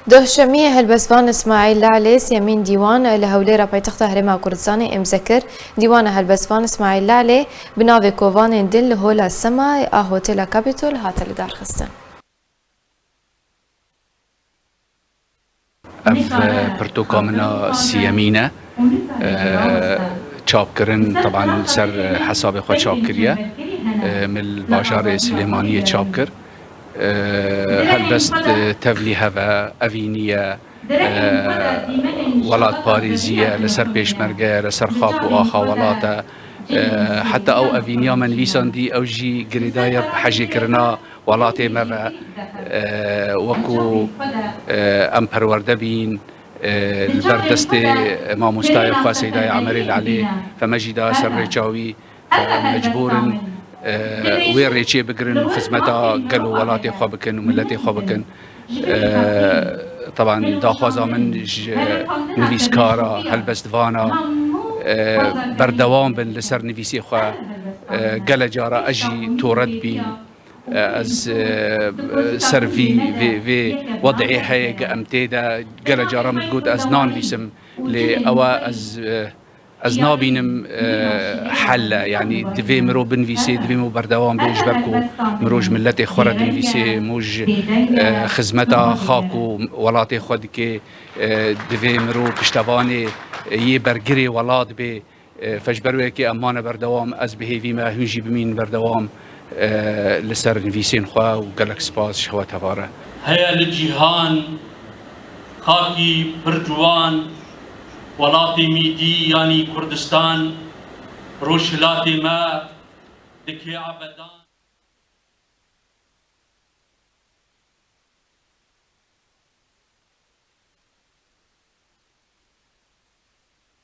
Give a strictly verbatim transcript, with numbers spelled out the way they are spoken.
Duhşemiyê helbestvan Îsmaîl Lalê siyemîn dîwan li Hewlêra paytexta Herêma Kurdistanê îmze kir. Dîwana helbestvan Îsmaîl Lalê bi navê Kovanên Din li Hola Sema a Hotela Capitol hate lidarxistin. Ev, e, pirtûka min a siyemîn e. E, çapkirin, teban li ser, e, hesabê xwe çap kiriye. E, min li bajarê Silêmaniyê çap kir. E, helbest, e, tevlî hev e, evînî ye, e, welatparêzî ye, li ser pêşmerge ye, li ser xak û axa welat e. E, heta ew evîniya me nivîsandî, ew jî girêdayî hejêkirina welatê me ve, e, wekû, e, em perwerde bîn, e, li ber destê mamostayê xwe Seydayê Emerê Lelê, fe me jî da ser rêça wî, e, mecbûr in, e, wê rêçê bigirin û xizmeta gel û welatê xwe bikin û miletê xwe bikin. E, teban daxwaza min ji nivîskara, helbestvana, e, berdewam bin li ser nivîsê xwe. E, gele cara ez jî tore dibîm. E, ez, e, ser vî, vê, vê wed'ê heye ke em tê de gele cara min digot ez nanivîsim, lê ew e ez, e, ez nabînim, e, hel e. Yanî divê mirov binivîsê, divê mirov berdewam bê, ji ber ku mirov ji miletê xwe re dinivîsê, mirov ji, e, xizmeta xak û welatê xwe dike, e, divê mirov piştevanê yê bergirê welat bê. E, fe ji ber wê yekê em mane berdewam, ez bi hêvî me hûn jî bimînin berdewam, e, li ser nivîsên xwe û gelek spas ji hewe tevare. Heye li cîhan xakî pir ciwan, welatê mîdî yanî Kurdistan, rojhilatê me dikê ebedan.